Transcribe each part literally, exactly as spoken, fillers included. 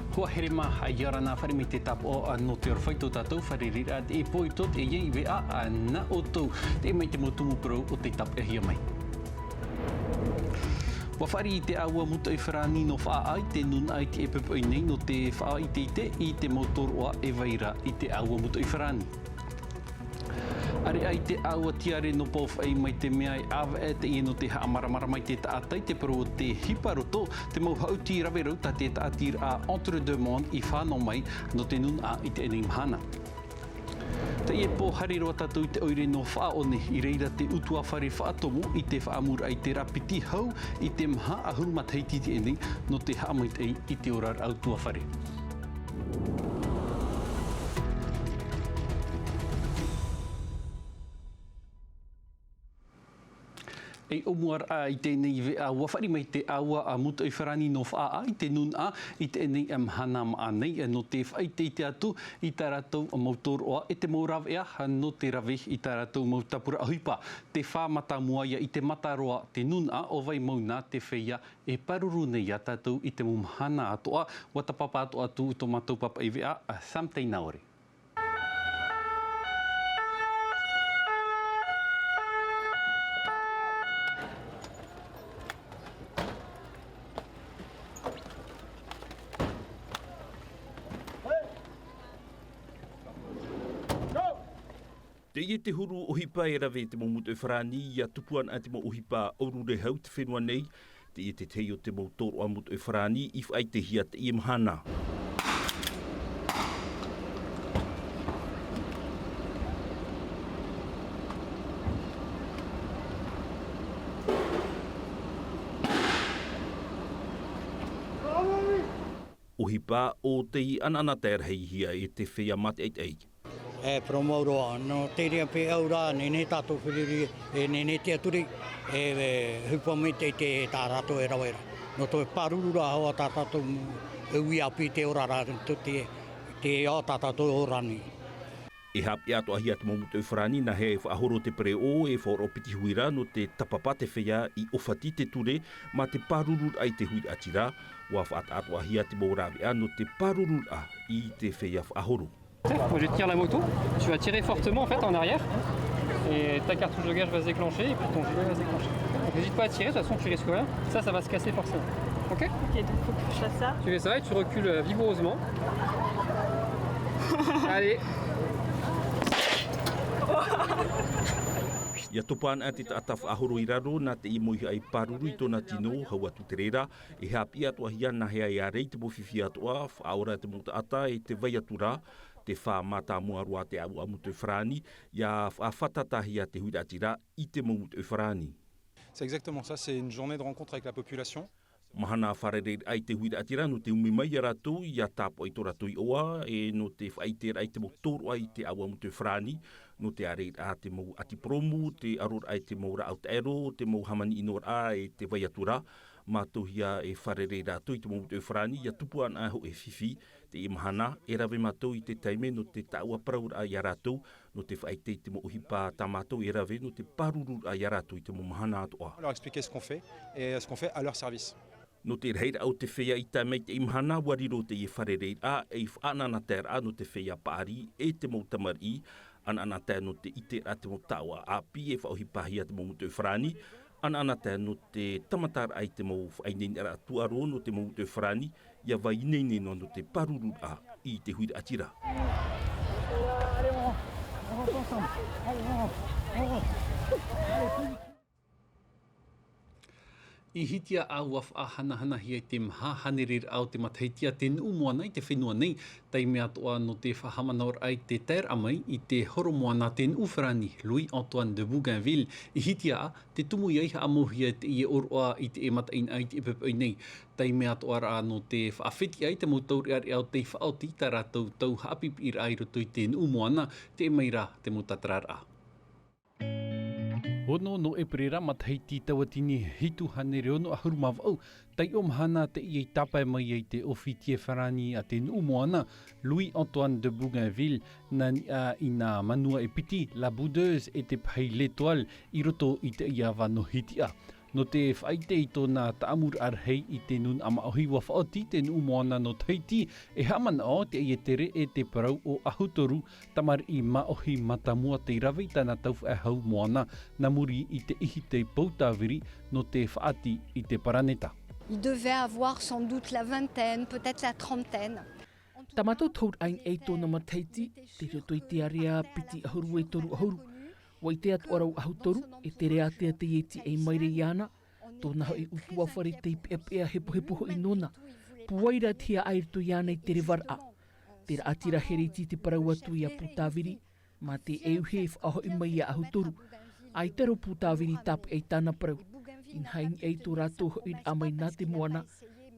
Hua here mā, ʻia ora na, fāriʻi mai te tāpaʻo nō te ora fai tō tātou fārereiraʻa e pō i tō te iei veʻa nā ʻoutou, teie mai te mau tumu parau o tei tāpeʻahia mai. Ua fāriʻi i te ʻāua mūtoʻi farāni nō faʻaʻā i te nūnaʻa i te ʻepepeʻo nei nō te faʻaʻiteʻite i te mau tōroʻa e vai ra i te ʻāua mūtoʻi farāni. ʻAreʻa i te ʻāua tiare nō pōfaʻi mai te mea e ʻāvaʻe teie nō te haʻamāramarama i te taʻata i te parau o te hipa roto, te mau haʻuti rave rau tā te taʻatiraʻa Entre Deux Mondes i fānau mai nō te nūnaʻa i teie nei mahana. Teie pō haere roa tātou i te ʻoire nō faʻaʻō nei, i reira te ʻutuāfare faʻatomo i te faʻamuraʻa i te rā piti hau i te maha ʻahuru matahiti i teie nei nō te haʻamaitaʻi i te oraraʻa ʻutuāfare. Ei ʻōmuaraʻa i teie nei veʻa, ua fāriʻi mai te ʻāua a mūtoʻi farāni nō faʻaʻā i te nūnaʻa i teie nei mahana maʻa nei nō te faʻaʻiteʻite atu i tā rātou mau tōroʻa e te mau rāveʻa nō te rave i tā rātou mau tāpura ʻohipa. Te fā mātāmua ia i te mataroa te nūnaʻa ʻo vai mau nā te feiā e pāruru nei iā tātou i te mau mahana atoʻa. Ua tāpapa atoʻa atu tō mātou pāpaʻi veʻa, a Sam Teinaore. Teie te huru ʻohipa e rave te mau mūtoʻi farāni, ʻia tupu ana te mau ʻohipa ʻōrurehau te fenua nei. Teie te tahi o te mau tōroʻa mūtoʻi farāni i faʻaʻitehia teie mahana. ʻOhipa ʻo tei ʻanaʻanatae rahihia e te feiā mātaʻitaʻi. E parau mau roa, nō te reira pē ʻaura, nehenehe tātou feruri, e nehenehe te ʻaturi, e, e ʻohipa maitaʻi te, tā rātou e rave ra. Nō te pāruru ra hoʻi tā tātou ui ʻāpī te ora ra, te, te, te ao tā tātou ora nei. E haʻapiʻi atoʻahia te mau mūtoʻi farāni nāhea e faʻahoro te pereʻoʻo e faʻaroʻo piti hui ra nō te tāpapa te feiā i ʻōfati te ture mā te pārururaʻa i te huiraʻatira, ua faʻataʻatoʻahia te mau rāveʻa nō te pārururaʻa i te feiā faʻahoro. Moi, je tire la moto, tu vas tirer fortement en fait en arrière, et ta cartouche de gaz va se déclencher, et puis ton gilet va se déclencher. Donc n'hésite pas à tirer, de toute façon tu risques rien, ça, ça va se casser forcément. Ok ? Ok, donc faut que je fasse ça. Tu fais ça et tu recules, euh, vigoureusement. Allez. ʻIa topa ana te taʻata faʻahoro i raro nā teie mau ihaʻa pāruru i tōna tino, hau atu te reira, e haʻapiʻi atoʻahia nāhea e ʻāreʻa te mau fifi atoʻa, faʻaora te mau taʻata e te vai atu ra. Te fā mātāmua roa te ʻāua mūtoʻi farāni, ʻia faʻafātatahia te huiraʻatira i te mau mūtoʻi farāni. C'est exactement ça, c'est une journée de rencontre avec la population. Mahana fārereiraʻa i te huiraʻatira nō te umi mai iā rātou, ʻia tāpaʻo i tō rātou iʻoa, e nō te faʻaʻiteraʻa i te mau tōroʻa i te ʻāua mūtoʻi farāni, nō te ʻāreiraʻa te mau ʻati poromu, te ʻaroraʻa i te mau rāʻau taʻero, te mau hāmani ʻinoraʻa e te vai atu ra. Mātauhia e fārerei rātou i te mau mūtoʻi farāni, ʻia tupu ana hōʻē fifi, teie mahana, e rave mātou i te taime nō te taʻua parauraʻa iā rātou, nō te faʻaʻite i te mau ʻohipa tā mātou e rave nō te pārururaʻa iā rātou i te mau mahana atoʻa. On leur explique ce qu'on fait et ce qu'on fait à leur service. Nō te rahiraʻa o te feiā i tae mai teie mahana, ʻua riro teie fārereiraʻa ei faʻaʻanaʻanataeraʻa nō te feiā paʻari e te mau tamariʻi, ʻanaʻanatae nō te ʻiteraʻa te mau taʻoʻa ʻāpī e faʻaʻohipahia te mau mūtoʻi farāni, ʻanaʻanatae nō te tāmataraʻa i te mau faʻaineineraʻa tūʻaro nō te mau mūtoʻi farāni, ʻia vai ineine noa nō te pārururaʻa i te huiraʻatira. I Hitia ʻa ʻua faʻahanahanahia i te maha hānereraʻa o te matahiti a te nuʻu moana i te fenua nei, taime atoʻa nō te faʻahaʻamanaʻoraʻa i te taeraʻa mai i te horo moana a te nuʻu farāni, Louis Antoine de Bougainville, i Hitia ʻa te tumu i ʻai haʻamauhia teie ʻōroʻa i te mataʻeinaʻa i te ʻepeʻepeʻo nei. Taime atoʻa rā nō te faʻafetiʻa i te mau taureʻareʻa o tei faʻaoti i tā rātou tau haʻapiʻipiʻiraʻa i roto i te nuʻu moana, teie mai rā te mau tātararaʻa. Ono nō ʻēperēra matahiti tauatini hitu hānere ono ʻahuru mā vaʻu, taiʻo mahana teie i tāpae mai ai te ʻōfiti farāni a te nuʻu moana, Louis Antoine de Bougainville, nā niʻa i nā manua e piti, la Boudeuse e te pahi l'Étoile, i roto i teie ava nō Hitia. Nō te faʻaʻite i tōna taʻamuraʻa rahi i te nūnaʻa māʻohi, ʻua faʻaoti te nuʻu moana nō Tahiti e haʻamanaʻo teie tere e te parau o Ahutoru, tamariʻi māʻohi mātāmua tei rave i tāna taufaʻahou moana, nā muri i te ʻihi tei pou tāviri nō te faʻaoti i te paraneta. Il devait avoir sans doute la vingtaine, peut-être la trentaine. Tā mātou tohuraʻa i tōna matahiti, tei roto i te area piti ʻahuru e toru ʻahuru. ʻUa ʻite atoʻa ra Ahutoru, e tere ātea teie e tiʻa mai ra iāna, tōna hoʻi ʻutuāfare tei peʻapeʻa, hepohepo hoʻi nōna. Pūai ra te hiaʻai i roto iāna i te revaraʻa. Te raʻatira here iti te parau atu iā Pūtāviri, mā te ʻeuhe e faʻahoʻi mai iā Ahutoru. ʻAita rā Pūtāviri tāpeʻa i tāna parau. Inaha i niʻa i tō rātou hoʻiraʻa mai nā te moana,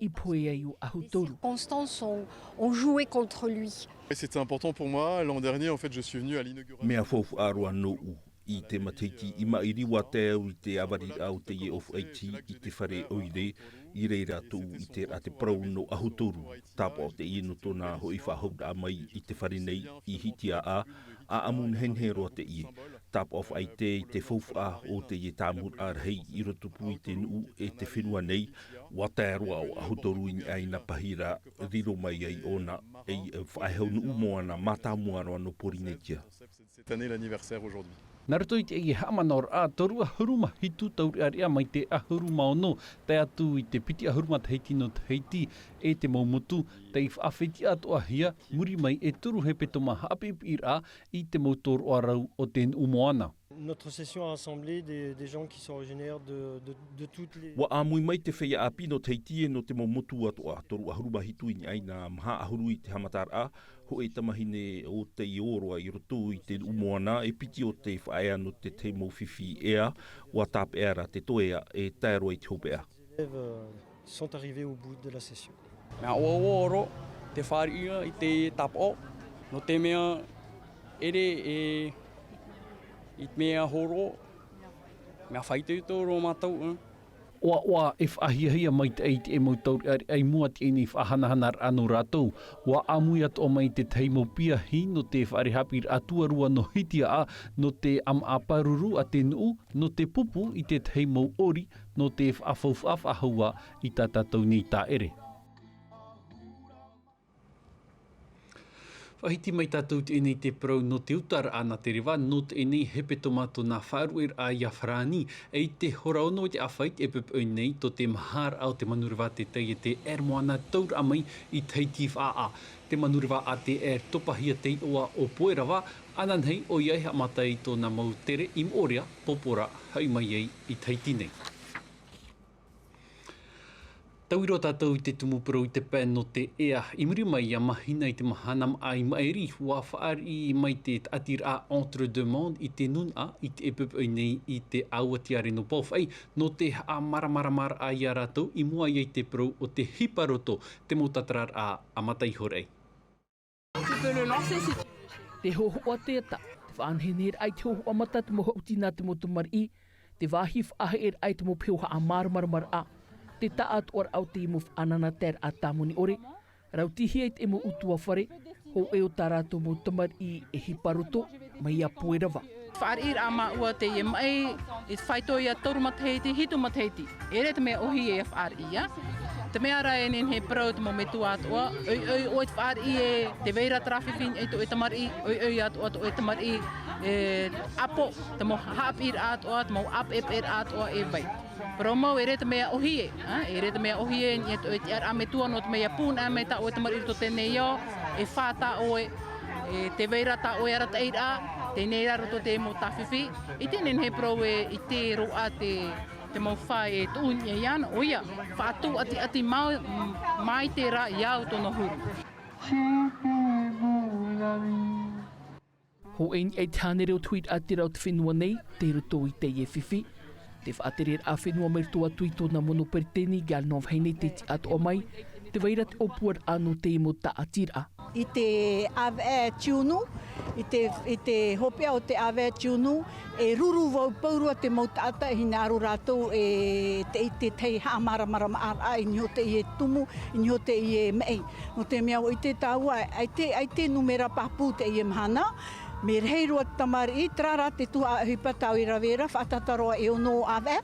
i pohe ai ʻo Ahutoru. Circonstances ont, ont joué contre lui. Et c'était important pour moi. L'an dernier, en fait, je suis venu à l'inauguration. Mea faufaʻa roa nōʻu. I te matahiti i maʻiri, ʻua tae au i te ʻāvariraʻa o teie ʻōfaʻi iti i te fare ʻoire, i reira tōʻu ʻiteraʻa te parau nō Ahutoru. Tāpaʻo teie nō tōna hoʻi faʻahouraʻa mai i te fare nei i Hitiaʻa, ʻāʻamu nehenehe roa teie. Tāpaʻo faʻaʻite i te faufaʻa o teie taʻamuraʻa rahi i rotopū i te nuʻu e te fenua nei, ʻua tae roa ʻo Ahutoru i niʻa i nā pahi ra, riro mai ai ʻōna ei faʻaʻohipa nuʻu moana mātāmua roa nō Pōrīnetia. Cette année, l'anniversaire aujourd'hui. Nā roto i teie haʻamanaʻoraʻa, toru ʻahuru mā hitu taureʻareʻa mai te ʻahuru mā ono, tae atu i te piti ʻahuru matahiti nō Tahiti, e te mau motu, tei faʻafetiʻa atoʻahia, muri mai e toru hepetoma haʻapiʻipiʻiraʻa i te mau tōroʻa rau o te nuʻu moana. Notre session a rassemblé des, des gens qui sont originaires de, de, de toutes les... ʻUa ʻāmui mai te feiā ʻāpī nō Tahiti e nō te mau motu atoʻa, toru ʻahuru mā hitu i niʻa i nā maha ʻahuru i te haʻamataraʻa, hōʻē tamahine o teie ʻōroʻa i roto i te nuʻu moana, e piti o te faʻaea nō te tahi mau fifi ʻea, ʻua tāpeʻa ra te toeʻa e tae roa i te hopeʻa. Les élèves, euh, sont arrivés au bout de la session. Mea ʻoaʻoa roa te fāriʻi i te tāpaʻo, nō te mea ʻere e, i te mea hōroʻa, mea faʻaitoito roa mātou, ē. ʻOaʻoa e faʻahiahia maitaʻi i te mau taureʻareʻa i mua i teie nei faʻahanahanaraʻa nō rātou. ʻUa ʻāmui atoʻa mai te tahi mau piahi nō te fare haʻapiʻiraʻa tuarua nō Hitiaʻa, nō te ʻāmaʻa pāruru a te nuʻu, nō te pupu i te tahi mau ʻori, nō te faʻafaufaʻa faʻahou i tā tātou nei tāʻere. Faʻahiti mai tātou i teie nei te parau nō te utaraʻa nā te reva, nō teie nei hepetoma tōna faʻaruʻeraʻa iā Farāni, e i te hora ono i te ʻāfaʻi e poʻipoʻi nei tō te maharaʻa o te manureva a te taiete Air Moana tauraʻa mai i Tahiti faʻaʻā. Te manureva a te Air topahia te iʻoa o Poerava, ananahi ʻoia e haʻamata i tōna mau tere i Moʻorea, Popora, hoʻi mai ai i Tahiti nei. Taui roa tātou i te tumu parau i te pae nō te ea. I muri mai iā Mahina i te mahana maʻa i maʻiri, ʻua fāriʻi mai te taʻatiraʻa Entre Deux Mondes i te nūnaʻa i teie poʻipoʻi nei i te ʻāua tiare nō Paofaʻi, nō te haʻamāramaramaraʻa iā rātou i mua ai i te parau o te hipa roto, te mau tātararaʻa a Mata Ihoraʻi. Te hōhoʻa teata, te faʻaneheneheraʻa i te hōhoʻa mata, te mau haʻuti nā te mau tamariʻi, te vāhi faʻaheʻeraʻa i te mau peho haʻamāramaramaraʻa, te taʻatoʻaraʻa o te mau faʻanahoraʻa tāmoni ʻore, rautihia i te mau ʻutuāfare, hōʻē o tā rātou mau tamariʻi e hipa roto, mai iā Poerava. Fāriʻiraʻa māua teie maʻi, i te faito ia toru matahiti, hitu matahiti. ʻEʻere te mea ʻōhie e fāriʻi ia. Te mea ra e nehenehe e parau te mau metua atoʻa, ʻoiʻoi ʻoe te fāriʻi e, tē vai ra terā fifi i niʻa i tō ʻoe tamariʻi, ʻoiʻoi atoʻa tō ʻoe tamariʻi e ʻapo, te mau haʻapiʻiraʻa atoʻa, te mau ʻāpeʻepeʻeraʻa atoʻa e vai. Parau mau, ʻeʻere te mea ʻōhie, ā, ʻeʻere te mea ʻōhie i niʻa i tō ʻoe tiʻaraʻa metua, nō te mea ʻia pūnaʻa mai tā ʻoe tamariʻi i roto teie nei ao, e fā tā ʻoe, e tē vai ra tā ʻoe arataʻiraʻa, teie nei rā roto te mau tāfifi, ʻite nehenehe e parau e ʻite roa te, te mau fā e tuʻu i niʻa iāna, ʻoia, faʻatūʻatiʻati mau, māite rā i au tōna huru. Hōʻē i niʻa i te hānere o te huiraʻatira o te fenua nei, tei roto i teie fifi. Te faʻatereraʻa fenua mai roto atu i tōna mono peretiteni, Gallican Vaiene, tei tiʻa atoʻa mai, tē vai ra te ʻōpuaraʻa nō te mau taʻatiraʻa. I te ʻāvaʻe tiunu, i te, i te hopeʻa o te ʻāvaʻe tiunu, e ruru vau pauroa te mau taʻata, e hinaʻaro rātou e te, i te tahi haʻamāramaramaraʻa i niʻa i teie tumu, i niʻa i teie maʻi. Nō te mea ʻua ʻite tāua, ʻaita, ʻaita numera pāpū teie mahana, Mea rahi roa te tamariʻi, terā rā te tuhaʻa ʻohipa tāʻu i rave ra, faʻatata roa e ono ʻāvaʻe.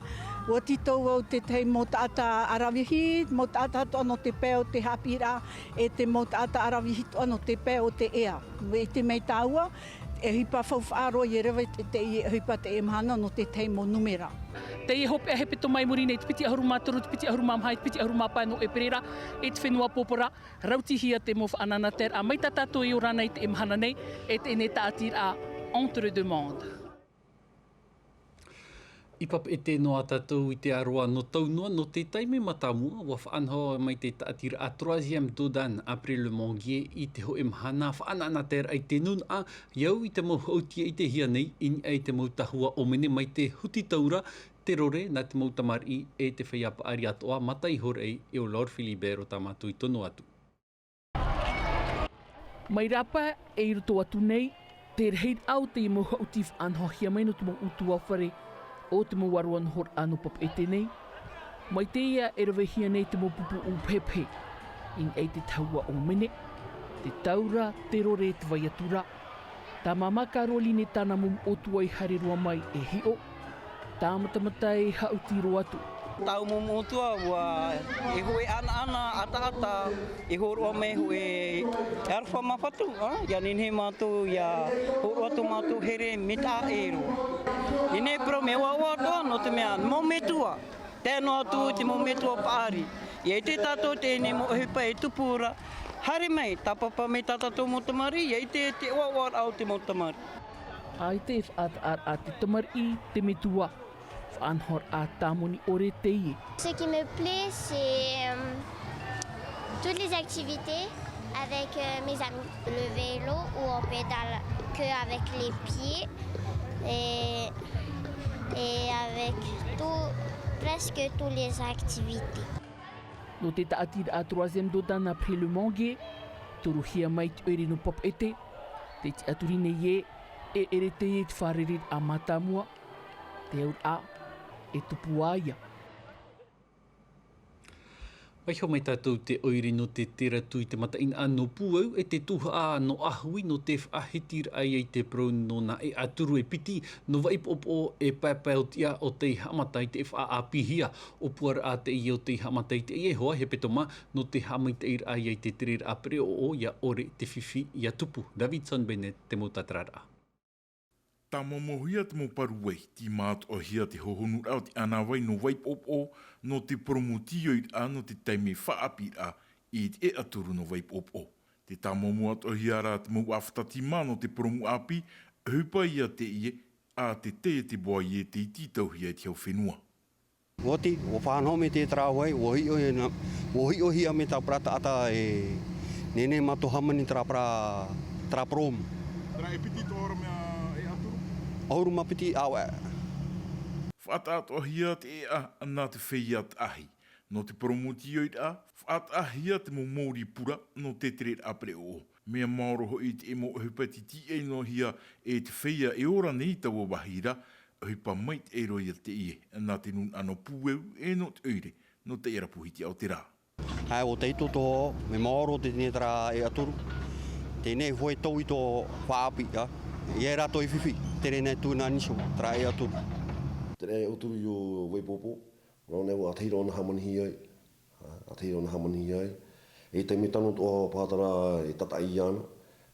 ʻUa tītau au tētahi mau taʻata ʻaravihi, mau taʻata atoʻa nō te pae o te haʻapiʻiraʻa, e te mau taʻata ʻaravihi atoʻa nō te pae o te ea. ʻUa ʻite mai tāua, e ʻohipa faufaʻa roa ʻia rave te, te, e ʻohipa teie mahana nō tētahi mau nūmera. Teie hopeʻa hepetoma i muri nei, te piti ʻahuru mā toru, te piti ʻahuru mā maha, te piti ʻahuru mā pae nō ʻēperēra, i te fenua Pōpōra, rautihia te mau faʻanahoraʻa mai tā tātou e ora nei i teie mahana nei, e teie tāʻatiraʻa Entre deux mondes. I papeʻete noa tātou i te aroā nō Taunoa, nō te taime mātāmua, ʻua faʻanaho mai te tāʻatiraʻa Troisième Dodan Après le Manguier i te hōʻē mahana faʻanahoraʻa i te nūnaʻa, ʻia au i te mau haʻuti e ʻitehia nei, i niʻa i te mau tahua ʻōmene mai te huti taura, te rore nā te mau tamariʻi e te feiā paʻari atoʻa, mata iho ra e ʻo Laure Philibert ʻo tā mātou i tono atu. Mai rāpae e i roto atu nei, te rahiraʻa o teie mau haʻuti faʻanahohia mai nō te mau ʻutuāfare o te mau aroā nohoraʻa nō papeʻete nei. Mai teie e ravehia nei te mau pupu ʻūpehepehe, i niʻa i te tahua ʻōmene, te taura, te rore, te vai atu ra. Tāmāmā Caroline, tāna mau moʻotua i haere roa mai e hiʻo. Tāmatamata e haʻuti roa atu. Tāu mau moʻotua ʻua, e hōʻē ʻanaʻana, ʻataʻata, e hōroʻa mai hōʻē aroha māfatu, ā, ʻia nehenehe mātou ʻia hōroʻa tō mātou here mea taʻa ʻē roa. Nehenehe parau mea ʻoaʻoa atoʻa, nō te mea, mau metua. Tae noa atu i te mau metua paʻari. ʻIa ʻite tātou teie nei mau ʻohipa e tupu ra. Haere mai, tāpapa mai tā tātou mau tamariʻi, ʻia ʻite te ʻoaʻoaraʻa o te mau tamariʻi. ʻAita e faʻataʻaraʻa te tamariʻi, te metua. Faʻanahoraʻa tāmoni ʻore teie. Ce qui me plaît, c'est, euh, toutes les activités avec, euh, mes amis. Le vélo où on pédale que avec les pieds et, et avec tout, presque toutes les activités. Nō te tāʻatiraʻa Troisième Dodan Après le Manguier, toruhia mai te ʻoire nō papeʻete, tē tiʻaturi nei ē, e ʻere teie te fārereiraʻa mātāmua, te auraʻa e tupu ā ia. Vaiho mai tātou te ʻoire nō te teratu i te mataʻeinaʻa nō Pūau e te tuhaʻa nō ʻĀhui nō te faʻahitiraʻa ia i te parau nō nā ʻēʻaturu e piti nō Vaipoʻopoʻo e paepae o tiʻa o tei haʻamata i te faʻaʻāpīhia. ʻŌpuaraʻa teie o tei haʻamata i teie hoa hepetoma nō te haʻamaitaʻiraʻa ia i te tereraʻa pereʻoʻo ʻia ʻore te fifi ʻia tupu. Davidson Bennett te mau tātararaʻa. Tāmauhia te mau paruai, tīmātoʻahia te hohonuraʻa o te ʻānāvai nō Vaipoʻopoʻo, nō te purōmu tīoiraʻa nō te taime faʻaʻāpīraʻa i te ʻēʻaturu nō Vaipoʻopoʻo. Tē tāmau atoʻahia ra te mau ʻāfata tīmā nō te purōmu ʻāpī, ʻohipa ia teie, ā, te tei e te boaie tei tītauhia i te hau fenua. ʻUa oti, ʻua faʻanaho mai te terā vāhi, ʻua hiʻo, ʻua hiʻohia mai te parau taʻata e nehenehe mātou hāmani terā parau, terā purōmu. Terā e piti tō ora mea ʻēʻaturu? ʻAhuru mā piti ʻāvaʻe. Faʻataʻatoʻahia te ʻēʻa nā te feiā taʻahi. Nō te purōmu tīoiraʻa, faʻataʻahia te mau mōrī pura nō te tereraʻa pereʻoʻo. Mea maoro hoʻi te mau ʻohipa tei tiʻa noa hia e te feiā e ora nei i taua vāhi ra, ʻohipa maitaʻi roa ia teie, nā te nūnaʻa nō Pūau e nō te ʻoire, nō Taʻiarapuhi Tiaʻotera. ʻAe, ʻo tei tōtō, mea maoro teie nei terā ʻēʻaturu. Teie nei hōʻē tau i tō faʻaʻāpī, ā. ʻIa rātou i fifi, tere nei tū nā niso, terā ʻēʻaturu. Terā ʻēʻaturu i ʻō Vaipoʻopoʻo. Nō nei ʻua ʻātahi roa nā hāmanihia ai. ʻĀtahi roa nā hāmanihia ai. E taime tano atoʻa paha terā e tataʻi ana.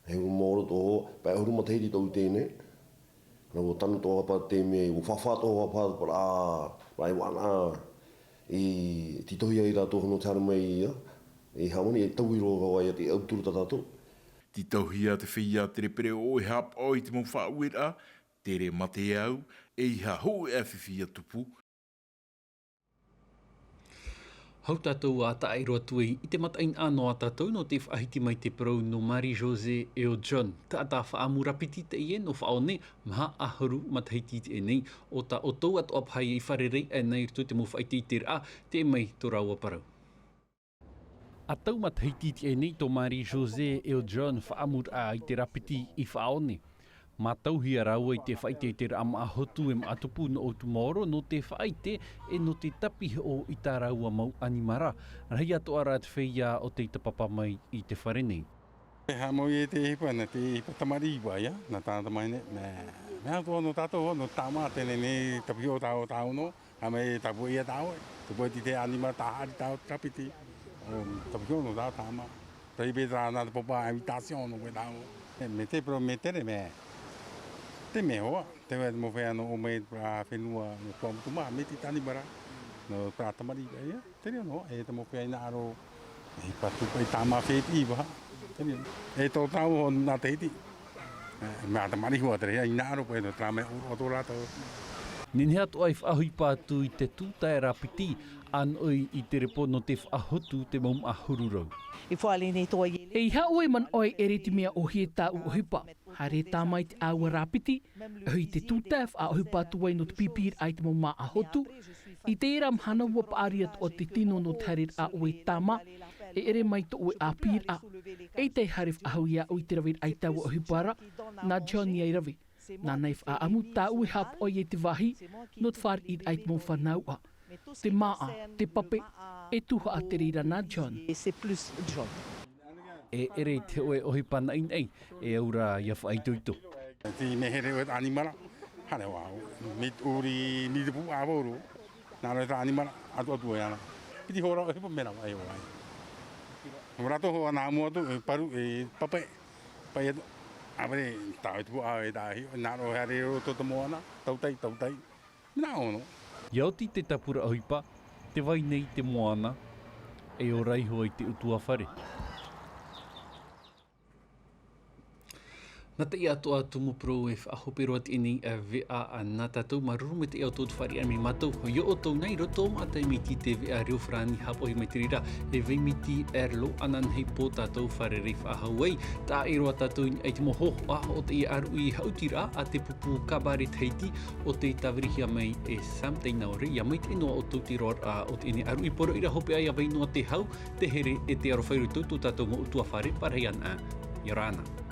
E huru maoro atoʻa, pae ʻahuru matahiti tōʻu i teie nei. Nō ʻua tano atoʻa paha te mea, ʻua fāfā atoʻa paha terā, terā e vānaʻa. E tītauhia ai rātou hono te haere mai ia. E hāmani e taui roa ia te ʻauturu tā tātou. Tītauhia te feiā tere pereʻoʻo e haʻapaʻo i te mau faʻaueraʻa, tere mate au, ʻeiaha hōʻē fifi ʻia tupu. Hou tātou ā taʻa ʻē roa atu ai i te mataʻeinaʻa nō tātou nō te faʻahiti mai te parau nō Marie-Josée ʻe ʻo John. Taʻata faʻaʻamu piti teie nō Faʻaone, maha ʻahuru matahiti i teie nei, ʻo tā ʻoutou atoʻa paha i fārerei aʻe nei i roto i te mau faʻaʻiteʻiteraʻa, teie mai tō rāua parau. ʻAtau matahiti i teie nei tō Marie-Josée ʻe ʻo John faʻaʻamuraʻa i te rāpiti i Faʻaone. Mātauhia rāua i te faʻaʻiteʻiteraʻa māʻa hotu e māʻa tupu nō ʻoutou maoro nō te faʻaʻite ʻe nō te tāpiʻi hoʻi i tā rāua mau ʻanimara. Rahi atoʻa rā te feiā ʻo tei tāpapa mai i te fare nei. E haʻamau i te ʻohipa, nā te ʻohipa tamariʻi paʻi, nā tāna tamahine, mea, mea atoʻa nō tātou, nō tāmā, teie nei, tāpiʻo tāʻu, tāʻu nō, haʻamau e tāpuaʻi ia tāʻu, tāpuaʻi te, te ʻanimara, tā haʻari tāʻu, te rāpiti, ʻo, tāpiʻo nō tāʻu, tāmā. Tei pē tā nā te papa invitation nō koe tāʻu. E, mea te promettere, mea, te mea hoa, te vai te mau feiā nō ʻō mai, tā fenua, nō Tuamotu mā, mea te ʻanimara, nō tā tamariʻi paʻi, Te reo noa, e te mau feiā hinaʻaro, e patu paʻi tāmā fētiʻi paha. Te reo. E tō tāʻu o nā Tahiti. E, mea tamariʻi hua te reira, hinaʻaro paʻi nō terā mea ʻōroʻa tō rātou. Nehenehe atoʻa e faʻaʻohipa atu i te tūtae rāpiti, ʻānoʻi i te repo nō te faʻahotu te mau māʻa huru rau. E faʻaʻite nei tō ai. E ʻeiaha ʻoe e manaʻo e ʻere i te mea ʻōhie tāʻu ʻohipa. Haere tāmā i te ʻāua rāpiti, ʻohi te tūtae faʻaʻohipa atu ai nō te pīpīraʻa i te mau māʻa hotu. I teie mahana ʻua paʻari atoʻa te tino nō te haereraʻa ʻoe tāmā, e ʻere mai tō ʻoe ʻāpīraʻa. Eʻita e haere faʻahou iāʻu i te raveraʻa i taua ʻohipa ra, nā John ia i rave. Nāna e faʻaʻamu tāʻu e haʻapaʻo i te vāhi, nō te fāriʻiraʻa i te mau fānauʻa. Te māʻa, te pape, e tuhaʻa te reira nā John. E ʻere i te hōʻē ʻohipa naʻinaʻi, e au ra ia faʻaitoito. Te mea here ʻoe ʻanimara, haere vau, mea ʻuri, mea te pū ʻāvauru, nā roto i tā ʻanimara, atu atu e ana. Piti hora ʻohipa mea rava e ʻō ai. Nō rātou hoʻi nā mua atu, e paru, e pape, paʻi atu, ʻāvare, tāʻu e tupu ʻāvae tāʻu, nā roto haere roto te moana, tautai, tautai. Nā ono. Ia oti te tāpura ʻohipa, te vai nei te moana, e ora iho i te ʻutuāfare. Nā te ia atoʻa tumu parau e faʻahope roa teie nei veʻa a nā tātou māuruuru mai te ia o tō te fāriʻi mai mātou. ʻOia ʻoutou nei roto o mātou miti te veʻa reo farāni haʻapaʻo mai te reira, e vai miti e rolo ananahi pō tātou fārerei faʻahou ai. Taʻa ʻē roa tātou i niʻa i te mau hōhoʻa o te ia ʻaruʻi haʻutiraʻa a te pupu Kabare Tahiti, ʻo tei tāvirihia mai e Sam Teinaore, ia maitaʻi noa ʻoutou te roaraʻa o teie nei ʻaruʻi poroʻi ra hopeʻa ia vai noa te hau, te here e te aroha i roto i tō tātou mau ʻutuāfare, pārahi ana, ʻia ora na.